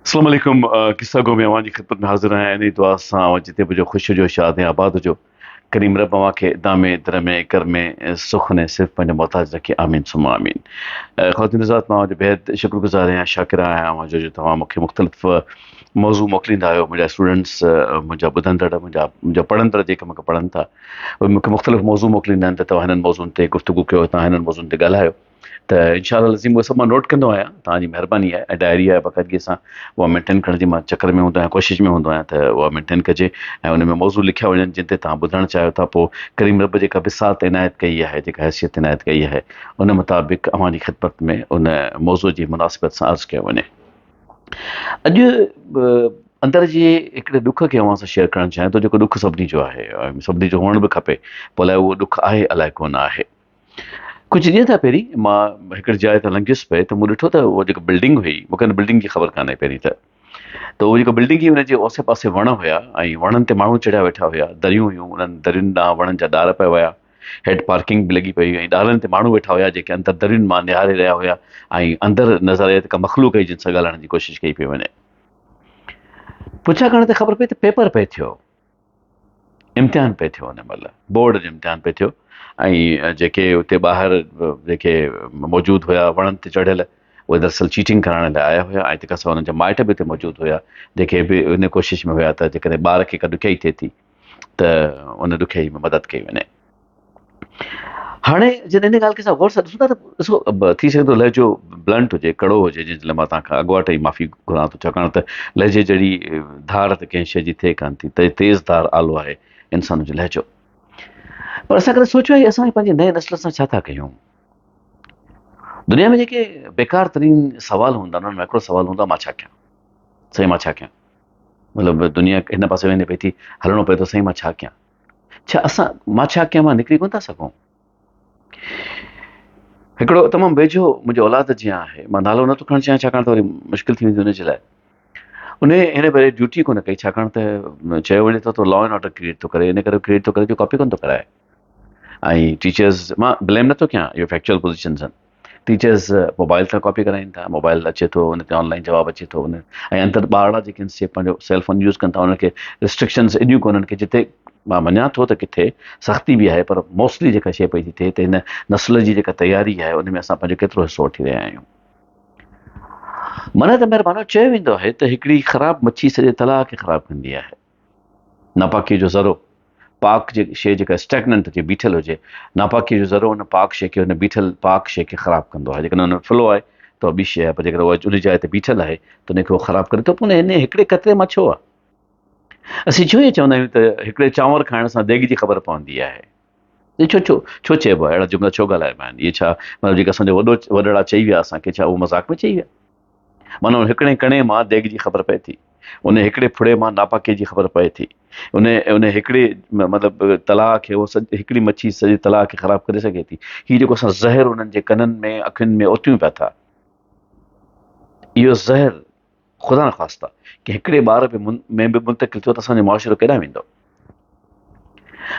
اسلام عليڪم قصه گو ۾ اوهان جي خدمت ۾ حاضر آهيان انهي دعا سان اوهان جتي به هجو خوش هجو شاد ۽ آباد هجو ڪريم رب اوهان کي دامي درمي ڪرمي سخن ۽ صرف پنهنجو محتاج رکي آمين ثم آمين خواتين حضرات مان اوهان جو بيحد شڪر گذار آهيان شاڪر آهيان اوهان جو جو توهان مون کي مختلف موضوع موڪليندا آهيو منهنجا اسٽوڊنٽس منهنجا ٻڌندڙ منهنجا منهنجا پڙهندڙ جيڪي مون کي پڙهن ٿا اهي مون کي مختلف موضوع موڪليندا آهن ته توهان هنن موضوعن تي گفتگو ڪيو توهان هنن موضوعن تي ڳالهايو ته انشاء الله العظيم اهي سڀ مان نوٽ ڪندو آهيان توهان جي مهرباني آهي ۽ ڊائري آهي باقاعدگي سان اها مينٽين ڪرڻ جي مان چڪر ۾ هوندو آهيان ڪوشش ۾ هوندو آهيان ته اها مينٽين ڪجي ۽ ان ۾ موضوع لکيا وڃن جن تي توهان ٻڌڻ چاهيو ٿا پوء ڪريم رب جيڪا وسعت عنايت ڪئي آهي جيڪا حيثيت عنايت ڪئي آهي ان مطابق اوهان جي خدمت ۾ ان موضوع جي مناسبت سان عرض ڪيو وڃي. اڄ اندر جي هڪڙي ڏک کي اوهان سان شيئر ڪرڻ چاهيان ٿو جيڪو ڏک سڀني جو آهي ۽ سڀني جو هئڻ به کپي پوء الائي اهو ڏک آهي الائي ڪونه آهي. ڪجهه ڏينهن کان پهرين مان هڪڙي جاء تان لنگهيس پئي ته مون ڏٺو ته اها جيڪا بلڊنگ هئي مون کي ان بلڊنگ جي خبر ڪانهي پهرين ته ته اها جيڪا بلڊنگ هئي ان جي اوسي پاسي وڻ هيا ۽ وڻن تي ماڻهو چڙهيا ويٺا هيا دريون هيون انهن درين ڏانهن وڻن جا ڏار پيا ويا هيٺ پارڪنگ به لڳي پئي هئي ۽ ڏارن تي ماڻهو ويٺا هيا جيڪي اندر درين مان نهاري رهيا هيا ۽ اندر نظر آيا ته ڪا مخلوق هئي جن سان ڳالهائڻ جي ڪوشش ڪئي پئي وڃي پڇا ڪرڻ تي خبر پئي ته پيپر پئي ٿيو امتحان پئي ٿيو ان مهل بورڊ جو امتحان پئي ٿيو ۽ جيڪي اتي ٻاهر جيڪي موجود هيا وڻن تي چڙهيل اهي دراصل چيٽنگ ڪرائڻ لاء آيا هيا ۽ تنهن کان سواء انهن جا مائٽ به اتي موجود هيا جيڪي به ان ڪوشش ۾ هيا ته جيڪڏهن ٻار کي ڪا ڏکيائي ٿئي ٿي ته ان ڏکيائي ۾ مدد ڪئي وڃي. هاڻي جڏهن ان ڳالهه کي اسان غور سان ڏسون ٿا ته ڏسو ٿي سگهي ٿو لهجو بلنٽ هجي ڪڙو هجي جنهن جي لاء مان توهان کان اڳواٽ ئي معافي گهران ٿو ڇاڪاڻ ته لهجي جهڙي ڌار ته ڪنهن شيء جي ٿئي ڪانه ٿي ته تيز ڌار آلو آهي انسان جو لهجو پر اسان ڪڏهن سوچيو آهي اسان پنهنجي نئين نسل سان ڇا ٿا ڪيون دنيا ۾ جيڪي بيڪار ترين سوال هوندا آهن انهن ۾ هڪڙو سوال هوندو آهي مان ڇا ڪيان سائين مان ڇا ڪيان مطلب دنيا هن پاسي وڃي پئي ٿي هلڻو پئي ٿو سائين مان ڇا ڪيان ڇا اسان مان ڇا ڪيان مان نڪري ڪونه ٿا سگهون؟ هڪڙو تمام ويجهو منهنجي اولاد جيان آهي مان نالو نٿو کڻڻ چاهيان ڇاڪاڻ ته وري مشڪل ٿي ويندي ان جي لاء ان هن ڀيري ڊيوٽي ڪونه ڪئي ڇاڪاڻ ته چيو وڃي ٿو ته لا اينڊ آرڊر ڪريئيٽ ٿو ڪري ان ڪري ڪريئيٽ ٿو ڪري جو ڪاپي ڪونه ٿو ڪرائي ۽ ٽيچرز مان بليم نٿو ڪيان اهو فيڪچوئل پوزيشنز آهن ٽيچرز موبائل تان ڪاپي ڪرائين ٿا موبائل اچي ٿو ان تي آن لائن جواب اچي ٿو ان ۽ اندر ٻارڙا جيڪي آهن سي پنهنجو سيل فون يوز ڪن ٿا انهن کي ريسٽرڪشنز ايڏيون ڪونهن ڪي جتي مان مڃان ٿو ته ڪٿي سختي به آهي پر موسٽلي جيڪا شيء پئي ٿي ٿئي ته هن نسل جي جيڪا تياري آهي ان ۾ اسان پنهنجو ڪيترو حصو وٺي رهيا آهيون معنيٰ ته مهربانو چيو ويندو آهي ته هڪڙي خراب مڇي سڄي تلاء کي خراب ڪندي آهي ناپاڪيء جو ذرو، پاڪ جي شيء جيڪا Stagnant هجي، بيٺل هجي، ناپاڪيء جو ذرو ان پاڪ شيء کي، ان بيٺل پاڪ شيء کي خراب ڪندو آهي. جيڪڏهن ان ۾ ڦلو آهي ته اها ٻي شيء آهي، پر جيڪڏهن اها ان جاء تي بيٺل آهي ته ان کي اهو خراب ڪري ٿو. پوء ان هڪڙي قطري مان ڇو آهي؟ اسين ڇو ائين چوندا آهيون ته هڪڙي چانور کائڻ سان ديڳ جي خبر پوندي آهي؟ اهي ڇو ڇو ڇو چئبو آهي؟ اهڙا جملا ڇو ڳالهائبا آهن؟ اهي ڇا مطلب جيڪي اسان جا وڏو وڏڙا چئي ويا اسان کي ڇا اهو مذاق ۾ چئي ويا؟ معنيٰ ان هڪڙي ڪڻي مان ديڳ جي خبر پئي ٿي. ان هڪڙي ڦڙي مان ناپاڪيء جي خبر پئي ٿي. ان ان هڪڙي مطلب تلاء کي اهو سڄ هڪڙي مڇي سڄي تلاء کي خراب ڪري سگهي ٿي. هي جيڪو اسان زهر انهن جي ڪنن ۾ اکين ۾ اوتيون پيا ٿا. اهو زهر خدا نخواسته ڪنهن هڪڙي ٻار به ۾ به منتقل ٿيو ته اسان جو معاشرو ڪيڏانهن ويندو؟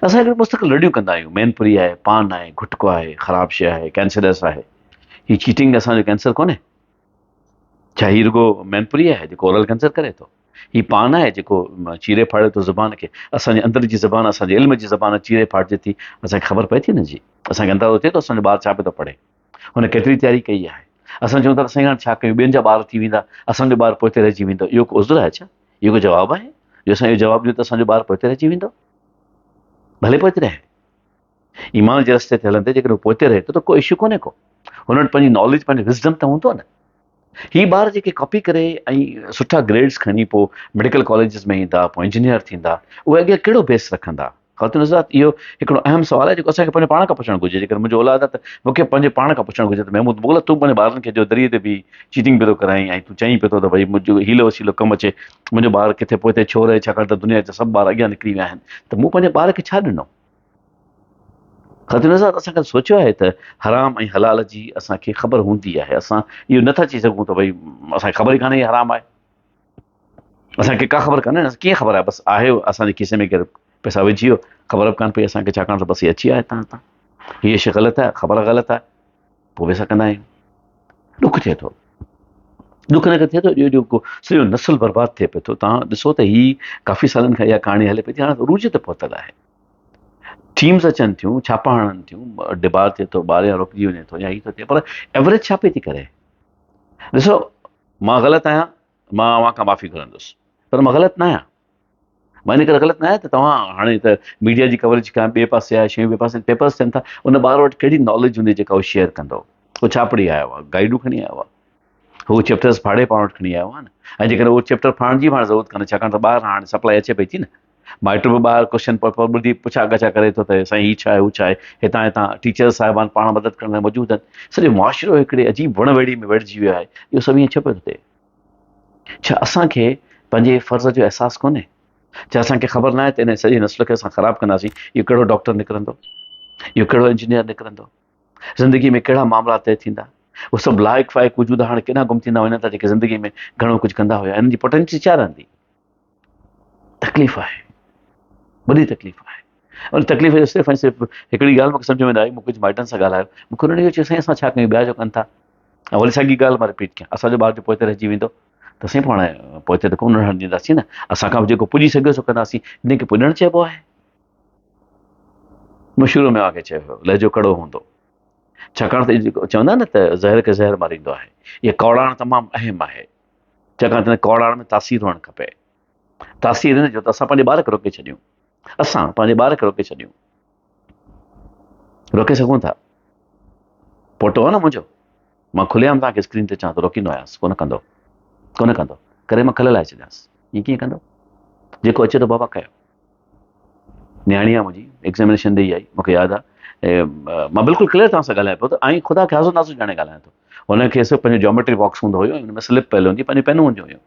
اسان هڪڙي مستقل رڙيون ڪندا آهيون مين پوري آهي، پان آهي، گٽڪو آهي، خراب شيء آهي، ڪينسرس آهي. هي چيٽنگ اسان جو ڪينسر ڪونهي؟ ڇا هي رڳو مينپوري آهي جيڪو اورل ڪينسر ڪري ٿو؟ هي پان آهي جيڪو چيري ڦاڙي ٿو زبان کي؟ اسان جي اندر جي زبان، اسان جي علم جي زبان چيري ڦاڙجي ٿي، اسان کي خبر پئي ٿي ان جي؟ اسان کي اندازو ٿئي ٿو اسان جو ٻار ڇا پيو ٿو پڙهي؟ هن ڪيتري تياري ڪئي آهي؟ اسان چئون ٿا ته سائين هاڻ ڇا ڪيون ٻين جا ٻار ٿي ويندا، اسان جو ٻار پوئتي رهجي ويندو، اهو ڪو عذر آهي ڇا؟ اهو ڪو جواب آهي جو اسان اهو جواب ڏيون ته اسان جو ٻار پوئتي رهجي ويندو؟ ڀلي پوئتي رهي. ايمان جي رستي تي هلندي جيڪڏهن هو پوئتي رهي ٿو ته ڪو اشو ڪونهي ڪو. هن وٽ پنهنجي ناليج پنهنجي وزڊم ته هوندو نه. هي ٻار جيڪي ڪاپي ڪري ۽ سٺا گريڊس کڻي پوء ميڊيڪل ڪاليجز ۾ ايندا پوء انجنيئر ٿيندا اهي اڳيان ڪهڙو بيس رکندا؟ خواتين حضرات اهو هڪڙو اهم سوال آهي جيڪو اسان کي پنهنجي پاڻ کان پڇڻ گهرجي جيڪڏهن منهنجو اولاد آهي ته مون کي پنهنجي پاڻ کان پڇڻ گهرجي ته محمود مغل تون پنهنجي ٻارن کي جو دريء تي بيهي چيٽنگ پيو ٿو ڪرائين ۽ تون چئين پيو ٿو ته ڀئي منهنجو حيلو وسيلو ڪم اچي منهنجو ٻار ڪٿي پوئتي ڇو رهي ڇاڪاڻ ته دنيا جا سڀ ٻار اڳيان نڪري ويا آهن ته مون پنهنجي ٻار کي ڇا ڏنو؟ خاطر نظر اسان ڪڏهن سوچيو آهي ته حرام ۽ حلال جي اسان کي خبر هوندي آهي اسان اهو نٿا چئي سگهون ته ڀئي اسان کي خبر ئي ڪانهي حرام آهي اسان کي ڪا خبر ڪانهي ڪيئن خبر آهي بس آهي اسان جي کيسي ۾ ڪير پئسا وجهي ويو خبر به ڪانه پئي اسان کي ڇاڪاڻ ته بس هي اچي آهي تان تان هيء شي غلط آهي خبر غلط آهي پوء به اسان ڪندا آهيون ڏک ٿئي ٿو. ڏک ان ڪري ٿئي ٿو جو جو سڄو نسل برباد ٿئي پيو ٿو. توهان ڏسو ته هي ڪافي سالن کان اها ڪهاڻي هلي پئي ٿي، هاڻي عروج تي پهتل آهي. ٽيمز اچن ٿيون، ڇاپا هڻن ٿيون، ڊبار ٿئي ٿو، ٻار يا روڪجي وڃي ٿو يا هي ٿو ٿئي، پر ايوريج ڇا پئي ٿي ڪري؟ ڏسو مان غلط آهيان، مان اوهان کان معافي گهرندس، پر مان غلط نه آهيان. مان ان ڪري غلط نه آهيان ته توهان هاڻي ته ميڊيا جي ڪوريج کان ٻئي پاسي آهي، شيون ٻئي پاسي آهن، پيپرز ٿين ٿا، ان ٻار وٽ ڪهڙي ناليج هوندي جيڪا هو شيئر ڪندو؟ هو ڇا پڙهي آيو آهي؟ گائيڊون کڻي آيو آهي؟ هو چيپٽرز ڦاڙي پاڻ وٽ کڻي آيو آهي نه؟ ۽ جيڪڏهن اهو چيپٽر ڦاڙڻ جي به هاڻي ضرورت ڪانهي، ڇاڪاڻ ته ٻاهر هاڻي سپلائي اچي پئي ٿي نه، مائٽ به ٻاهر ڪوشچن پيپر ٻڌي پڇا ڳاڇا ڪري ٿو ته سائين هي ڇا آهي هو ڇا آهي، هتان هتان ٽيچرز صاحبان پاڻ مدد ڪرڻ لاء موجود آهن. سڄو معاشرو هڪڙي عجيب وڻ ويڙهي ۾ ويڙهجي ويو آهي. اهو سڀ ائين ڇو پيو ٿو ٿئي؟ ڇا اسان کي پنهنجي فرض جو احساس ڪونهي؟ ڇا اسان کي خبر ناهي ته ان سڄي نسل کي اسان خراب ڪنداسين؟ اهو ڪهڙو ڊاڪٽر نڪرندو؟ اهو ڪهڙو انجنيئر نڪرندو؟ زندگي ۾ ڪهڙا معاملا طئي ٿيندا؟ اهي سڀ لائق فائق وجود هاڻي ڪيڏانهن گم ٿيندا وڃن ٿا جيڪي زندگي ۾ گهڻو ڪجهه ڪندا هيا؟ انهن جي پوٽينشل ڇا رهندي؟ تڪليف آهي، وڏي تڪليف آهي. ان تڪليف جو صرف ۽ صرف هڪڙي ڳالهه مونکي سمجهه ۾ نه آئي، مون ڪجهه مائٽن سان ڳالهايو، مون کي انهن اهو چيو سائين اسان ڇا ڪيون ٻيا جو ڪن ٿا. ۽ وري ساڳي ڳالهه مان رپيٽ ڪيان، اسان جو ٻار جو پوئتي رهجي ويندو ته سائين پاڻ پوئتي ته ڪونه رهڻ ڏينداسين نه، اسان کان به جيڪو پڄي سگهيو سو ڪنداسين، ان کي پڄڻ چئبو آهي. مون شروع ۾ اوهان کي چيو هيو، لهجو ڪڙو هوندو، ڇاڪاڻ ته جيڪو چوندا آهن نه ته زهر کي زهر ماريندو آهي، اها ڪوڙاڻ تمام اهم آهي، ڇاڪاڻ ته ان ڪوڙاڻ ۾ تاثير هئڻ کپي، تاثير ان جو ته اسان پنهنجي ٻار کي روڪي ڇڏيون، اسان پنهنجي ٻار کي روڪي ڇڏيون. روڪي سگهون ٿا. پوٽو آهي نه منهنجو، مان کلي عام توهان کي اسڪرين تي چوان ٿو روڪيندو آهيانس، ڪونه ڪندو، ڪونه ڪندو، ڪري مان کل لائي ڇڏيانس، ائين ڪيئن ڪندو؟ جيڪو اچي ٿو بابا ڪيو. نياڻي آهي منهنجي، ايگزامينيشن ڏئي آئي، مونکي ياد آهي، مان بلڪل ڪليئر توهان سان ڳالهايان پيو ته ۽ خدا کي حاضر ناظر ڄاڻي ڳالهايان ٿو. هن کي صرف پنهنجو جاميٽري باڪس هوندو هيو ۽ ان ۾ سلپ پيل هوندي، پنهنجون پينون هونديون هيون.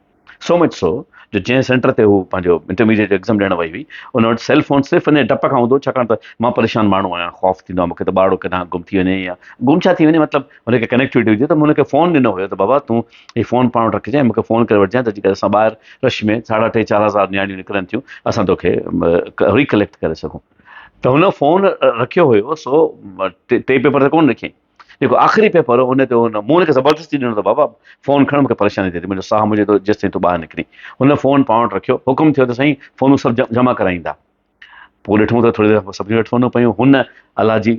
سو مچ سو جو جنهن سينٽر تي هو پنهنجو انٽرميڊيٽ جو ايگزام ڏيڻ وئي هئي ان وٽ سيل فون صرف ان ڊپ کان هوندو هو ڇاڪاڻ ته مان پريشان ماڻهو آهيان خوف ٿيندو آهي مونکي ته ٻارڙو ڪيڏانهن گم ٿي وڃي يا گم ڇا ٿي وڃي مطلب هن کي ڪنيڪٽوٽي هجي ته مون هن کي فون ڏنو هيو ته بابا تون هي فون پاڻ وٽ رکجانء مونکي فون ڪري وٺجانء ته جيڪڏهن اسان ٻاهر رش ۾ ساڍا ٽي چار هزار نياڻيون نڪرن ٿيون اسان توکي ريڪليڪٽ ڪري سگهون ته هن فون رکيو هيو سو ٽي پيپر ته ڪونه رکيائين جيڪو آخري پيپر هو ان تي هن مون هن کي زبردستي ڏنو ته بابا فون کڻ مونکي پريشاني ٿئي ٿي منهنجو ساهه منهنجي ٿو جيستائين تون ٻاهر نڪرين هن فون پاڻ وٽ رکيو حڪم ٿيو ته سائين فونون سڀ جمع ڪرائيندا پوء ڏٺو ته ٿوري دير کان پوء سڀني وٽ فونون پيون هن الله جي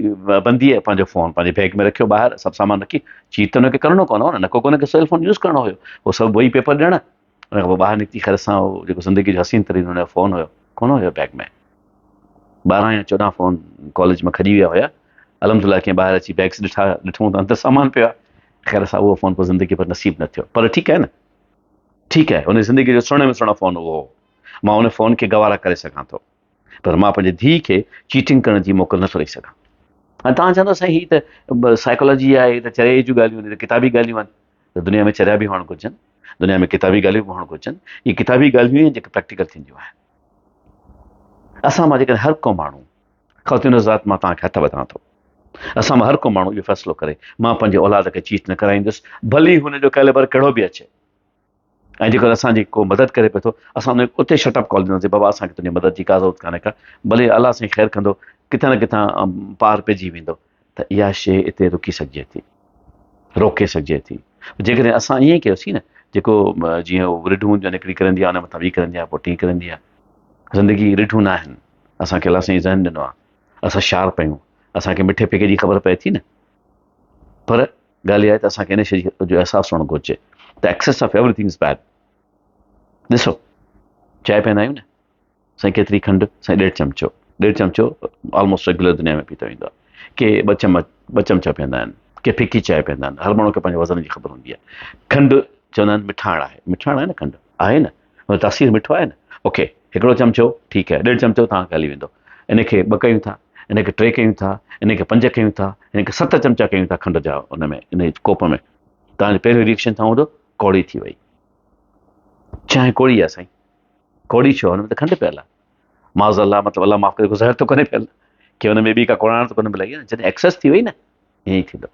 بنديء پنهنجو فون پنهنجي بيگ ۾ رکيو ٻاهر سڀ سامان رکي چيٽ ته هن کي ڪرڻو ڪونه هو نه ڪو هن کي سيل فون يوز ڪرڻو هيو هو سڀ وئي پيپر ڏيڻ ان کان پوء ٻاهر نڪتي خير سان هو جيڪو زندگي جو حسين ترين هن جو فون هيو ڪونه هيو بيگ ۾ 12 يا 14 فون ڪاليج مان کڄي ويا هيا الحمد لله ڪنهن ٻاهر اچي بيگس ڏٺا ڏٺو ته اندر سامان پيو آهي خير سان اهو فون پوء زندگي ڀر نصيب نه ٿيو پر ٺيڪ آهي نه ٺيڪ آهي ان زندگي جو سهڻي ۾ سهڻو فون اهو هو مان ان فون کي گوارا ڪري سگهان ٿو پر مان پنهنجي ڌيء کي چيٽنگ ڪرڻ جي موڪل نٿو ڏئي سگهان هاڻي توهان چوندو سائين هي ته سائيڪالاجي آهي هي ته چريائي جون ڳالهيون آهن ڪتابي ڳالهيون آهن ته دنيا ۾ چريا به هئڻ گهرجن دنيا ۾ ڪتابي ڳالهيون به هئڻ گهرجن اهي ڪتابي ڳالهيون آهن جيڪي پريڪٽيڪل ٿينديون آهن اسان مان جيڪڏهن هر ڪو ماڻهو خواتين حضرات مان توهان کي هٿ وڌان ٿو اسان مان هر ڪو ماڻهو اهو فيصلو ڪري مان پنهنجي اولاد کي چيٽ نه ڪرائيندس ڀلي هن جو ڪيليبر ڪهڙو به اچي ۽ جيڪڏهن اسان جي ڪو مدد ڪري پيو ٿو اسان ان اتي شٽ اپ ڪال ڏينداسين بابا اسان کي تنهنجي مدد جي ڪا ضرورت ڪانهي ڪا ڀلي الله سائين خير ڪندو ڪٿان نه ڪٿان پار پئجي ويندو ته اها شيء اتي رڪي سگهجي ٿي، روڪي سگهجي ٿي. جيڪڏهن اسان ائين ڪيوسين نه، جيڪو جيئن هو رڍون هونديون آهن، هڪڙي ڪرندي آهي، ان مٿان ٻي ڪرندي آهي، پوء ٽين ڪرندي آهي. زندگي رڍون نه آهن. اسان کي الله سائين ذهن ڏنو آهي. اسان شارپ آهيون. اسان کي مٺي ڦڪي جي خبر پئي ٿي نه. پر ڳالهه اها آهي ته اسان کي ان شيء جو احساس هئڻ گهرجي ته excess of everything is bad. ڏسو، چانهه پيئندا آهيون نه. سائين ڪيتري کنڊ؟ سائين ڏيڍ چمچو. ڏيڍ چمچو آلموسٽ ريگيولر دنيا ۾ پيتو ويندو آهي. ڪي ٻه چمچ ٻه چمچا پيئندا آهن، ڪي ڦڪي چانهه پيئندا آهن. هر ماڻهو کي پنهنجي وزن جي خبر هوندي آهي. کنڊ چوندا آهن مٺاڻ آهي. مٺاڻ آهي نه کنڊ؟ آهي نه؟ ان تاثير مٺو آهي نه؟ اوڪي هڪڙو چمچو ٺيڪ آهي، ڏيڍ چمچو توهان کي هلي ويندو. ان کي ٻه ڪيون ٿا، ان کي ٽي ڪيون ٿا، ان کي پنج ڪيون ٿا، ان کي ست چمچا ڪيون ٿا کنڊ جا ان ۾ ان ڪوپ ۾. توهان جو پهريون ريئڪشن ڇا هوندو؟ ڪوڙي ٿي وئي. چانهه ڪوڙي آهي سائين. ڪوڙي ڇو؟ هن ۾ ته کنڊ پيل آهي. معاذ الله مطلب الله معاف ڪري ڪو زهر ته ڪونهي پيل ڪي هن ۾ ٻي ڪا ڪوڙاڻ ته ڪونه ملائي آهي. جڏهن ايڪسس ٿي وئي نه ائين ئي ٿيندو.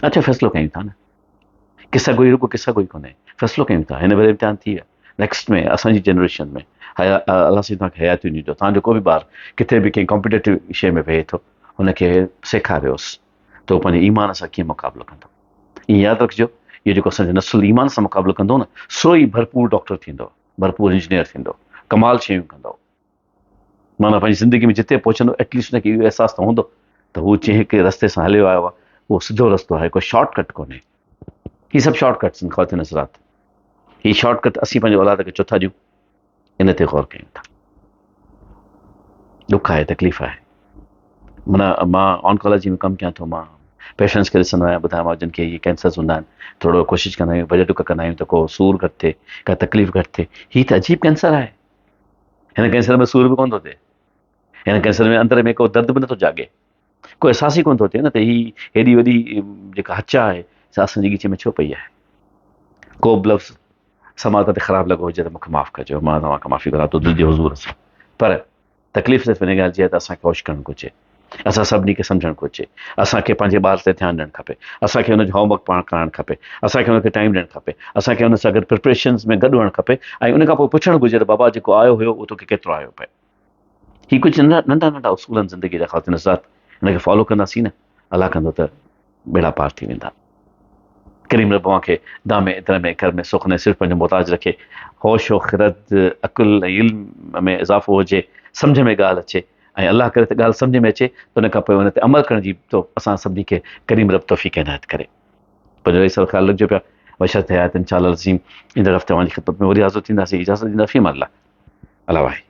اچو فيصلو ڪيون ٿا نه قصه گوئي رڳو قصه گوئي ڪونهي فيصلو ڪيون ٿا هن ڀيري امتحان ٿي ويا نيڪسٽ ۾ اسان جي جنريشن ۾ حيا الله سائين توهان کي حياتيون ڏيندو توهان جو ڪو به ٻار ڪٿي به ڪنهن ڪمپيٽيٽو شيء ۾ ويهي ٿو هن کي سيکاريوس ته هو پنهنجي ايمان سان ڪيئن مقابلو ڪندو. ائين ياد رکجو اهو جيڪو اسان جو نسل ايمان سان مقابلو ڪندو نه، سو ئي ڀرپور ڊاڪٽر ٿيندو، ڀرپور انجنيئر ٿيندو، ڪمال شيون ڪندو. معنيٰ پنهنجي زندگي ۾ جتي پهچندو ايٽليسٽ ان کي اهو احساس ته هوندو ته هو جنهن هڪ رستي سان هليو آيو آهي اهو سڌو رستو آهي، ڪو شارٽ ڪٽ ڪونهي. هي سڀ شارٽ ڪٽس آهن خواتين حضرات. هي شارٽ ڪٽ اسين پنهنجي اولاد کي ڇو ٿا ڏيون؟ ان تي غور ڪيون ٿا. ڏک آهي، تڪليف آهي. معنيٰ مان آنڪالاجي ۾ ڪم ڪيان ٿو، مان پيشنٽس کي ڏسندو آهيان، ٻڌايان مان جن کي هي ڪينسرز هوندا آهن، ٿورو ڪوشش ڪندا آهيون، ڀڄ ڊڪ ڪندا آهيون ته ڪو سور گهٽ ٿئي، ڪا تڪليف گهٽ ٿئي. هي ته عجيب ڪينسر آهي. هن ڪينسر ۾ سور به ڪونه ٿو ٿئي. هن ڪينسر ۾ اندر ۾ ڪو درد به نٿو جاڳي. ڪو احساس ئي ڪونه ٿو ٿئي نه ته هي هيڏي وڏي جيڪا هچا آهي سا اسان جي ڳچي ۾ ڇو پئي آهي. ڪو به لفظ سماعت تي خراب لڳو هجي ته مون کي معاف ڪجو، مان توهان کان معافي گهران ٿو دل جي حضور سان. پر تڪليف صرف ان ڳالهه جي آهي ته اسان کي هوش ڪرڻ گهرجي، اسان سڀني کي سمجهڻ گهرجي، اسان کي پنهنجي ٻار تي ڌيان ڏيڻ کپي، اسان کي ان جو هوم ورڪ پاڻ ڪرائڻ کپي، اسان کي ان کي ٽائيم ڏيڻ کپي، اسان کي ان سان گڏ پريپريشنز ۾ گڏ هئڻ کپي ۽ ان کان پوء پڇڻ گهرجي ته بابا جيڪو آيو هيو اهو توکي ڪيترو آيو پئي. هي ڪجهه ننڍا ننڍا ننڍا اصول آهن زندگي جا خواتين حضرات ان کي فالو ڪنداسين نه الله ڪندو ته ٻيڙا پار ٿي ويندا. ڪريم رب اوهان کي دامي درمي ڪرمي سخني صرف پنهنجو محتاج رکي. هوش و خرد، عقل ۽ علم ۾ اضافو هجي، سمجهه ۾ ڳالهه اچي ۽ الله ڪري ته ڳالهه سمجهه ۾ اچي ته ان کان پوء ان تي عمل ڪرڻ جي تو اسان سڀني کي ڪريم رب توفيق عنايت ڪري. پنهنجو رئيس صاحب خيال رکجو پيا. بشرط حيات انشاء الله العظيم ايندڙ هفتي اوهان جي خدمت ۾ وري حاضر ٿينداسين. اجازت ڏيندا في امان الله. الله واهي.